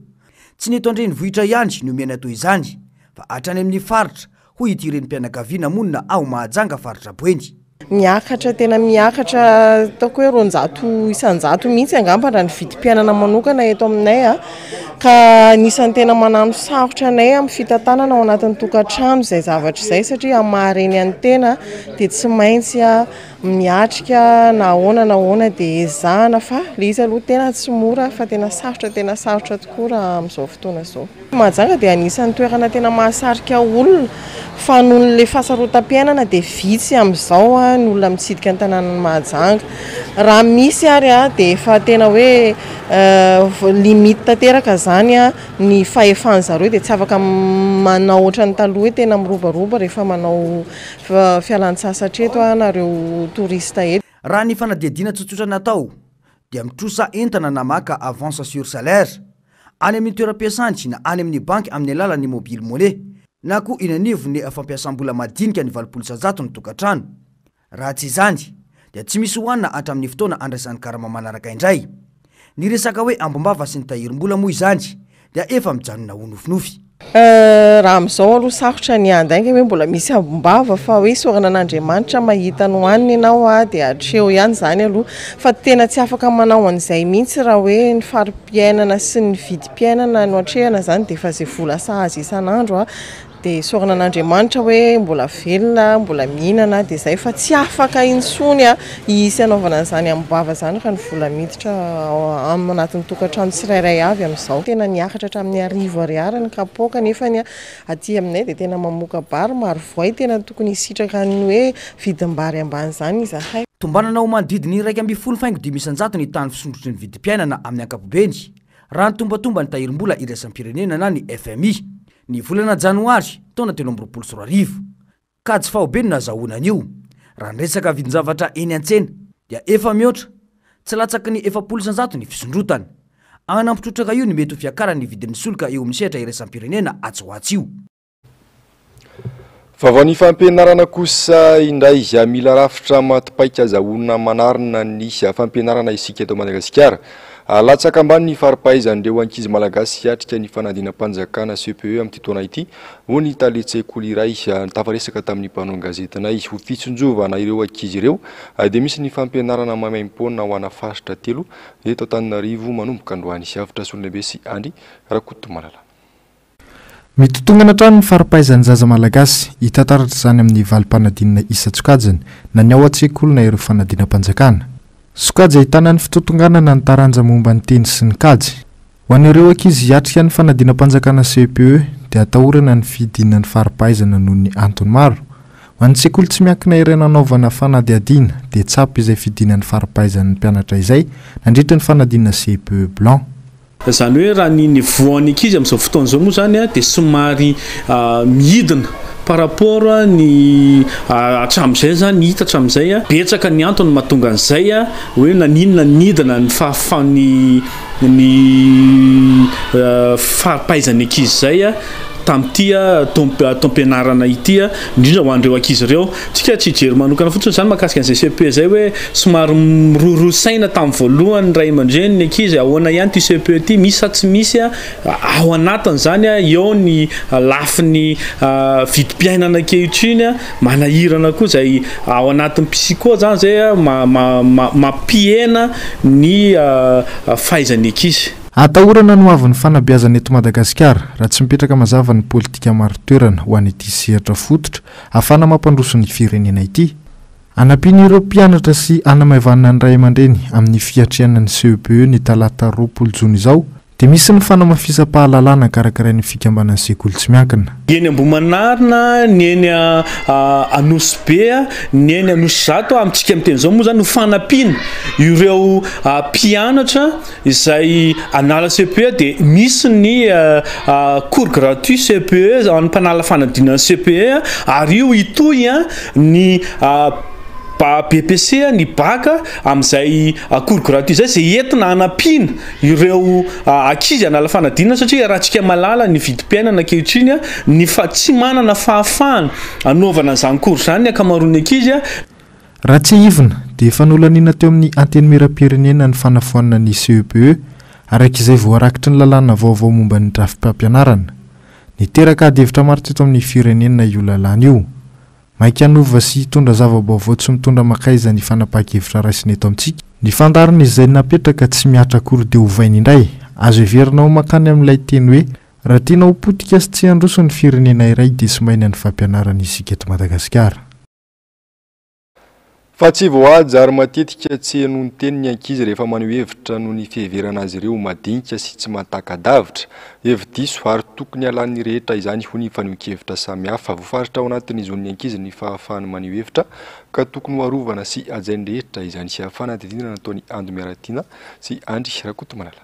Tsy ny eto an-drenivohitra ihany no miaina toy izany fa hatrany amin'ny faritra hoy ity renim-pianakaviana monina ao Mahajanga faritra Boeny. Miakatra tena miakatra ataoko hoe 200 isan-jato mihitsy angamba raha ny vidim-piainana manokana eto aminay a. Ka anisan'ny tena manano sarotra anay amin'ny fitantanana ao anatin'ny tokantrano izay zavatra izay satria amin'ny maha reny an'ny tena dia tsy maintsy miatrika na ahoana na ahoana dia ezahana fa ilay izy aloha tena tsy mora fa tena sarotra tena sarotra tokoa raha amin'izao fotoana izao. Mahajanga dia anisan'ny toerana tena mahasarika olona fa noho ilay fahasarotam-piainana dia vitsy amin'izao ny olona mitsidika ny tanànan'i Mahajanga. Raha misy ary dia efa tena hoe limite tanteraka izany ny fahefan'zareo dia tsy afaka manao ohatran'ny taloha hoe tena mirobaroba rehefa manao fialan-tsasatra eto nareo touriste eto. Raha ny fanadihadiana tsotsotra natao dia mitrosa entana na maka avance sur salaire any amin'ny toeram-piasany na any amin'ny banky amin'ny alalan'ny mobile money na koa eny anivon'ny fampiasam-bola madinika ny 80% ny tokantrano. Raha tsy izany dia tsy misy hohanina hatramin'ny fotoana andraisany karama manaraka indray. Ny resaka hoe ambim-bava sy ny tahirim-bola moa izany dia efa mijanona ho nofinofy. Raha amin'izao aloha sarotra ny handainga hoe mbola misy ambim-bava fa hoe isaorana an'Andriamanitra mahita ny hohanina ianao dia hatreo ihany izany aloha fa tena tsy afaka manao an'izay mihitsy raha hoe ny fari-piainana sy ny vidim-piainana no atrehana izany dia efa izay vola sahaza isan'andro dia isaorana an'Andriamanitra hoe mbola velona, mbola mihinana dia izay fa tsy afaka intsony hisy hanaovana an'izany ambim-bava izany raha ny vola miditra ao anatin'ny tokantrano tsirairay avy amin'izao. Tena niakatra hatramin'ny 1000 ariary ny kapoaka nefa ny aty aminay dia tena mamoka-bary maro voay, tena tokony hisitraka ny hoe vidim-bary ambany izany izahay. Tombanana ho manodidina ny 11,5% ny tahan'ny fisondrotry ny vidim-piainana amin'ny ankapobeny, raha ny tombatomban'ny Tahirim-bola iraisam-pirenena na ny FMI. Ny volana janoary, taona 2023. Kajy faobe no nazahoana an'io. Raha ny resaka vidin-javatra eny an-tsena dia efa mihoatra, tsy latsaky ny 40% ny fisondrotana. Hanampy trotraka io ny mety ho fiakaran'ny vidin'ny solika eo amin'ny sehatra iraisam-pirenena atsy ho atsy io. Vaovaon'ny fampianarana kosa indray, mila rafitra maty paika azahoana manarina ny fampianarana isika eto Madagasikara. Latsaka ambany ny fari-pahaizan'ireo ankizy malagasy hiatrika ny fanadinam-panjakana CPE amin'ity taona ity, hoy ny talen-tsekoly iray tafaresaka tamin'ny mpanao gazetinay. Ho fitsinjovana ireo ankizy ireo dia misy ny fampianarana maimaimpoana ho ana faritra telo eto Antananarivo manomboka androany. Avotra Solonlehibe sy Andry Rakotomalala. Mitotongana hatrany ny fari-pahaizan'ny zaza malagasy. Hita taratra izany amin'ny valim-panadinana isan-tsokajiny, na ny ao an-tsekoly na ireo fanadinam-panjakana. Sokajy ahitana ny fitotonganana ny taranja momba ny teny sy ny kajy. Ho an'ireo ankizy hiatrika ny fanadinam-panjakana CEPE dia atahorana ny fidinan'ny fari-pahaizana noho ny antony maro. Ho an'ny sekoly tsy miankina iray nanaovana fanadihadiana dia tsapa izay fidinan'ny fari-pahaizan'ny mpianatra izay nandritra ny fanadinana CPE blanc. Izany hoe raha ny niveau an'ny ankizy amin'izao fotoana izao moa izany dia somary midina par rapport ny hatramin'izay izany hita hatramin'izay. Betsaka ny antony mahatonga an'izay hoe naninona nidina ny fahafahan'ny ny fari-pahaizan'ny ankizy izay tamin'ity taom-pianarana ity, indrindra ho an'ireo ankizy ireo. Tsika tsy hijery manokana fotsiny izany mahakasika an'izay CEPE izay hoe somary miroroa saina tamin'ny voalohany ny ray aman-dreny, ny ankizy, ahoana ihany ity CEPE ity, misy sa tsy misy, ao anatin'izany eo ny lafiny vidim-piainana ankehitriny, manahirana koa izay ao anatin'ny psycho izany izay mampihena ny fahaizan'ny ankizy. Atahorana ny hoavin'ny fanabeazana eto Madagasikara raha tsy mipetraka mazava ny politika marin-toerana ho an'ity sehatra fototra ahafahana mampandroso ny firenena ity. Hanampiana ireo mpianatra sy hanamaivanana ny ray aman-dreny amin'ny fiatrehana ny CEPE ny talata 20 jona izao dia misy ny fanamafisam-pahalalana karakarain'ny fikambanan'ny sekoly tsy miankina. Ny eny Ambohimanarina, ny eny Anosibe, ny eny Anosizato, amintsika miteny izao moa izany ho fanampiana ireo mpianatra izay hanala CPE dia misy ny cours gratuit CPE ho an'ny mpanala fanadinana CPE ary io hitohy ny BPC ny bac amin'izay cours gratuit izay, izay entina hanampiana ireo ankizy hanala fanadinana satria iarahantsika mahalala ny vidim-piainana ankehitriny ny fa tsy manana fahafahana hanaovana an'izany cours izany ny ankamaroan'ny ankizy. Raha tsiahivina dia efa nolaniana teo amin'ny Antenimierampirenena ny fanafoanana ny CEPE araka izay voarakitry ny lalàna vaovao momba ny drafi-pampianarana. Niteraka adihevitra maro teto amin'ny firenena io lalàna io. Maika hanova sy hitondra zava-baovao tsy mitondra mankaiza ny fanapahan-kevitra raisina eto amintsika. Ny fandaharana izay napetraka tsy mihatra akory dia ovaina indray. Azo heverina ho mankany amin'ilay teny hoe raha tiana ho potika sy tsy handroso ny firenena iray dia simbaina ny fampianarana isika eto Madagasikara. Fa tsy voahaja ary matetika tsy henoin-teny ny ankizy rehefa maneho hevitra noho ny fiheverana azy ireo ho madinika sy tsy mahataka-davitra. Hevi-diso ary tokony halan'ny rehetra izany hoy ny fanehoan-kevitra samihafa. Voafaritra ao anatin'ny zon'ny ankizy ny fahafahany maneho hevitra ka tokony ho arovana sy hajain'ny rehetra izany. Fanadihadiana nataon'i Ando Miaratiana sy Andry Rakotomalala.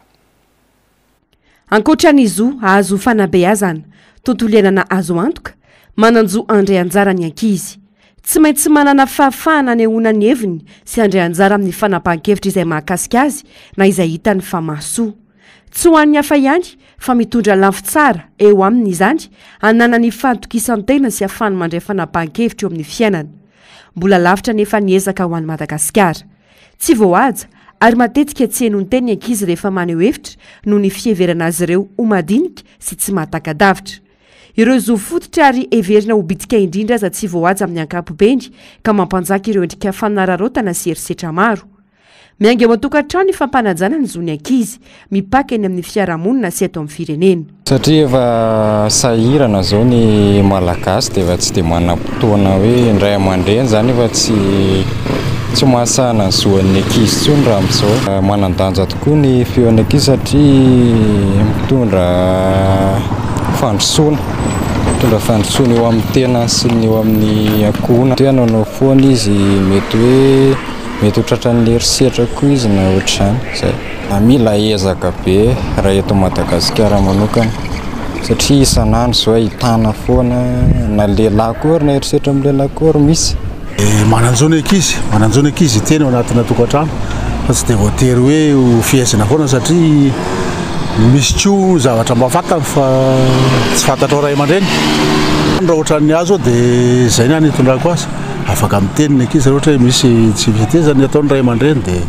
Ankoatra ny zo hahazo fanabeazana, tontolo iainana azo antoka, manan-jo handray anjara ny ankizy. Tsy maintsy manana fahafahana hanehoana ny heviny sy handray anjara amin'ny fanapahan-kevitra izay mahakasika azy na izay hitany fa mahasoa. Tsy ho an'ny hafa ihany fa mitondra lafy tsara eo aminy izany hananany fahatokisan-tena sy hahafahany mandray fanapahan-kevitra eo amin'ny fiainana. Mbola lavitra anefa ny ezaka ho an'i Madagasikara. Tsy voahaja ary matetika tsy henoin-teny ny ankizy rehefa maneho hevitra noho ny fiheverana azy ireo ho madinika sy tsy mahataka-davitra. Ireo zo fototra ary heverina ho bitika indrindra aza tsy voahaja amin'ny ankapobeny ka mampanjaka ireo endrika fanararaotana sy herisetra maro. Miainga eo an-tokantrano ny fampanajana ny zon'ny ankizy, mipaka eny amin'ny fiarahamonina sy eto amin'ny firenena. Satria efa sahirana zao ny Malagasy dia efa tsy dia manam-potoana hoe ny ray aman-dreny zany efa tsy tsy mahasahana ny zoan'ny ankizy intsony raha amin'izao. Manan-danja tokoa ny feon'ny ankizy satria mitondra fandrosoana, mitondra fandrosoana eo amin'ny tenany sy ny eo amin'ny ankohonany. Hoe hanaonao foana izy mety hoe mety ho tratran'ny herisetra koa izy na ohatr'izany, zay. Mila ezaka be raha eto Madagasikara manokana satria isan'andro izao ahitana foana na lehilahy koa ary na herisetra amin'ny lehilahy koa ary misy. Manan-jo ny ankizy, manan-jo ny ankizy hiteny ao anatina tokantrano fa tsy dia voatery hoe ho fehezina foana satria misy koa zavatra mba fantany fa tsy fantatrao ray aman-dreny. Raha ohatran'ny ahy zao dia izay ny ahy no itondrako azy. Afaka miteny ny ankizy raha ohatra hoe misy tsy fetezana ataon'ny ray aman-dreny dia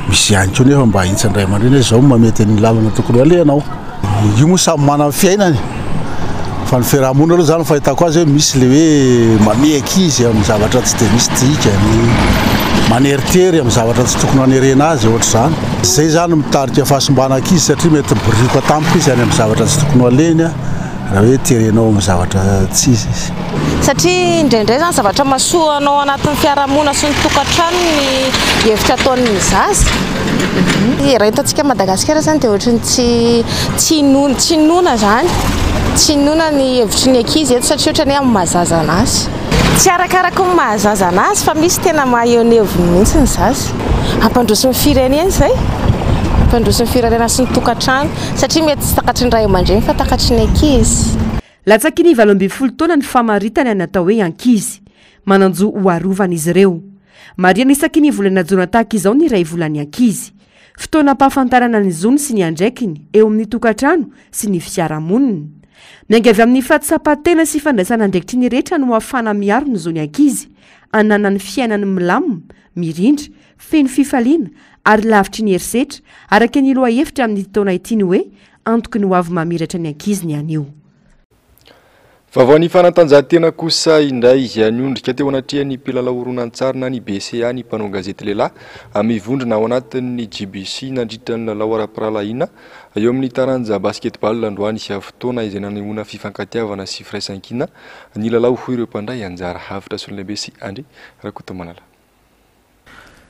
misy ihany koa nefa mba ahitsin'ny ray aman-dreny hoe izao no mahamety ny lalana tokony ho alehanao. Io moa samy manana ny fiainany fa ny fiaraha-monina aloha izany ny fahitako azy hoe misy le hoe mamehy ankizy amin'ny zavatra tsy dia misy dikany, maneritery amin'ny zavatra tsy tokony hanerena azy ohatr'izany. Izay izany mitarika fahasimbana ankizy satria mety mibirioka tampoka izy any amin'ny zavatra tsy tokony ho alehiny. Raha hoe terenao amin'ny zavatra tsy izy izy. Satria indraindray izany zavatra mahasoa anao anatin'ny fiarahamonina sy ny tokantrano ny hevitra ataon'ny zaza. Raha eto antsika Madagasikara izany dia ohatran'ny tsy tsy inoana tsy inoana izany. Tsy inoana ny hevitry ny ankizy eto satria ohatran'ny hoe amin'ny maha zaza an'azy. Tsy arakaraka ny maha zaza anazy fa misy tena maha eo ny heviny mihitsy ny zaza. Hampandroso ny firenena izay, hampandroso ny firenena sy ny tokantrano satria mety tsy takatry ny ray aman-dreny fa takatry ny ankizy. Latsaky ny 18 taona ny famaritana ny atao hoe ankizy. Manan-jo ho arovana izy ireo. Marihana isaky ny volana jona tahaka izao ny iray volan'ny ankizy. Fotoana ampahafantarana ny zony sy ny andraikiny eo amin'ny tokantrano sy ny fiarahamonina. Miainga avy amin'ny fahatsapan-tena sy fandraisana andraikitry ny rehetra no ahafahana miaro ny zon'ny ankizy, hananany fiainany milamina, mirindra, feno fifaliana ary lavitry ny herisetra, araka ny lohahevitra amin'ity taona ity ny hoe Antoky ny hoavy mamiratra ny ankizy ny anio. Vaovaon'ny fanatanjahantena kosa indray, niondrika teo anatrehan'ny mpilalao horonantsary na ny BCA ny mpanao gazety lehilahy mivondrona ao anatin'ny JBC nandritra ny lalao ara-pirahalahiana eo amin'ny taranja basketball androany. Fotoana izay nanehoana fifankatiavana sy firaisankina ny lalao hoy ireo mpandray anjara. Avotra Solonaibe sy Andry Rakotomalala.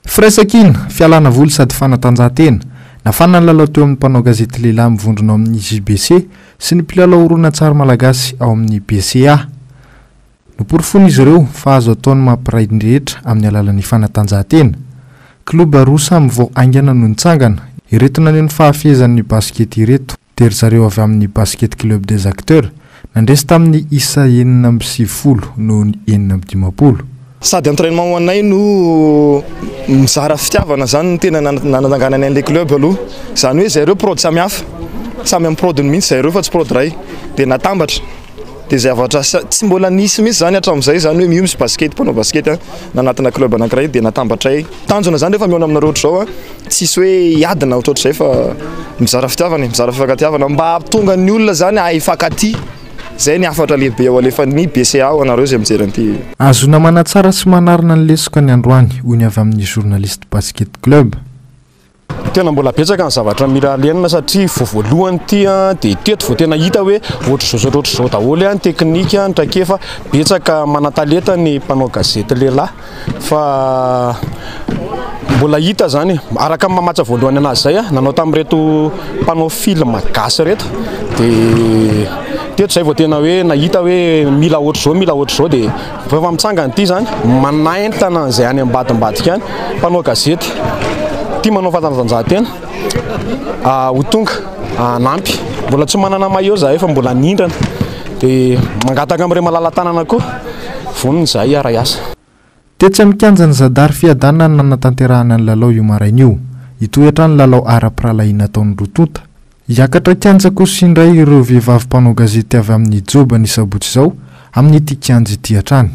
Firaisankina, fialana voly sady fanatanjahantena. Nafana ny lalao teo amin'ny mpanao gazety lehilahy mivondrona ao amin'ny JBC sy ny mpilalao horonantsary malagasy ao amin'ny BCA. Noporofoin'izy ireo fa azo atao ny mampiray ny rehetra amin'ny alalan'ny fanatanjahantena. Klioba roa samy vao haingana no nitsangana, ireto naneho ny fahafehezany ny basikety ireto. dia ry zareo avy amin'ny Basket Club des Acteurs, nandresy tamin'ny isa 96 noho ny 56. Sady entrainement ho anay no mizara fitiavana zany no tena nanangananay an'le club aloha. Zany hoe zareo prod samy hafa, samy amin'ny prod-ny mihitsy zareo fa tsy prod iray, dia natambatra. Dia zavatra tsy mbola nisy mihitsy zany hatramin'izay zany hoe io misy basket, mpanao basket nanatina club anankiray dia natambatray. Tanjona zany rehefa mihaona aminareo ohatr'izao tsisy hoe hiady na ohatrohatr'izay fa mizara fitiavana e, mizara fifankatiavana mba hahatonga ny olona zany hahay hifankatia. Zay ny hafatra lehibe ho alefan'ny BCA ho anareo izay mijery an'ity. Ahazoana manatsara sy manarina ny lesoka ny androany, hoy ny avy amin'ny Journaliste Basket Club. Tena mbola betsaka ny zavatra mila alenina satria vao voalohany ity dia teto vao tena hita hoe ohatr'izao sy ohatr'izao daholo ny teknika, ny traikefa. Betsaka manan-talenta ny mpanao gazety lehilahy fa mbola hita izany e. Araka ny mamatsa voalohany anazy izay, nanao tamin'ireto mpanao film gasy ireto dia teto izay vao tena hoe nahita hoe mila ohatr'izao, mila ohatr'izao dia Rehefa mitsangana ity izany, manaintana an'izay any ambadimbadika any, mpanao gazety tia manao fanatanjahantena ho tonga hanampy. Mbola tsy manana maillot izahay fa mbola nindrana, dia mangataka amin'ireo malala-tanana koa, vonona izahay hiara-hiasa. Tetsy amin'ny kianjan'ny Zadar Fiadanana no nanatanterahana ny lalao io maraina io. Hitohy hatrany ny lalao ara-pirahalahiana ataon'ny roa tonta. Hiakatra kianja kosa indray ireo vehivavy mpanao gazety avy amin'ny Joba ny sabotsy izao amin'ity kianja ity hatrany.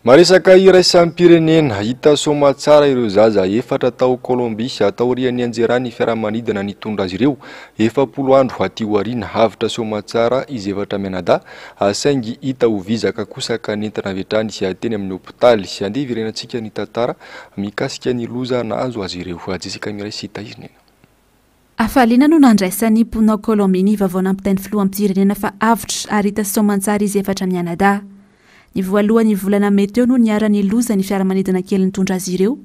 Maresaka iraisam-pirenena, hita soamatsara ireo zaza efatra tao Colombie taorian'ny nianjeran'ny fiaramanidina nitondra azy ireo 40 andro aty aoriana. Avotra soamatsara izy efatra mianadahy saingy hita ho vizaka kosa ka nentina avy hatrany teny amin'ny hopitaly. Andeha hiverenantsika ny tantara mikasika ny loza nahazo azy ireo. Jessica Miray sy Tahirinena. Hafaliana no nandraisan'ny mponina ao Colombie ny vaovao nampitain'ny filoham-pirenena fa avotra ary hita soamantsara izy efatra mianadahy. Ny voalohan'ny volana mey teo no niharan'ny loza ny fiaramanidina kely nitondra azy ireo,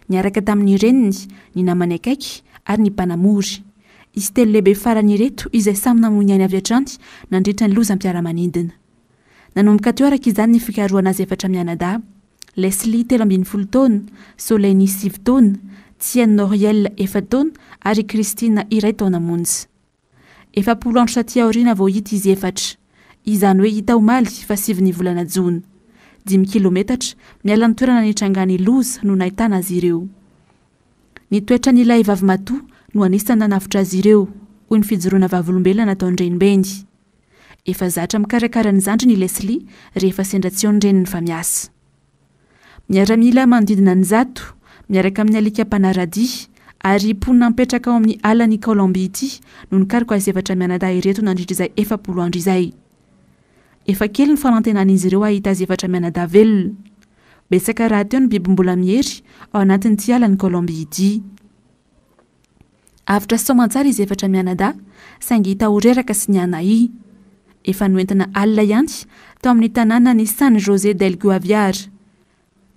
niaraka tamin'ny reniny, ny namany akaiky ary ny mpanamory. Izy telo lehibe farany ireto izay samy namoy ny ainy avy hatrany nandritra ny lozam-piaramanidina. Nanomboka teo araka izany ny fikarohana azy efatra mianadahy. Leslie, 13 taona, Soleini, sivy taona, Tienne Noriel, efa-taona, ary Christine, iray taona monja. 40 andro taty aoriana vao hita izy efatra. Izany hoe hita omaly fa sivin'ny volana jona. Dimy kilometatra miala ny toerana nitrangan'ny loza no nahitana azy ireo. Ny toetran'ilay vavimatoa no anisan'ny nanavotra azy ireo, hoy ny fijoroana vavolombelona nataon-drenibeny. Efa zatra mikarakara ny zandriny i Leslie rehefa sendra tsy eo ny reniny fa miasa. Miaramila manodidina ny zato, miaraka amin'ny alika mpanara-dia, ary mponina mipetraka ao amin'ny alan'i Colombie ity no nikaroka azy efatra mianadahy ireto nandritra izay 40 andro izay. Efa kely ny fanantenan'izy ireo hahita azy efatra mianadahy velona. Betsaka rahateo ny biby mbola miery ao anatin'ity alan'i Colombie ity. Avotra soamantsara izy efatra mianadahy, saingy hita ho reraka sy nianahy. Efa noentina alina ihany tao amin'ny tanànan'i San José del Guaviare,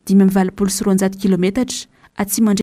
285 kilometatra atsimo andrefan'i.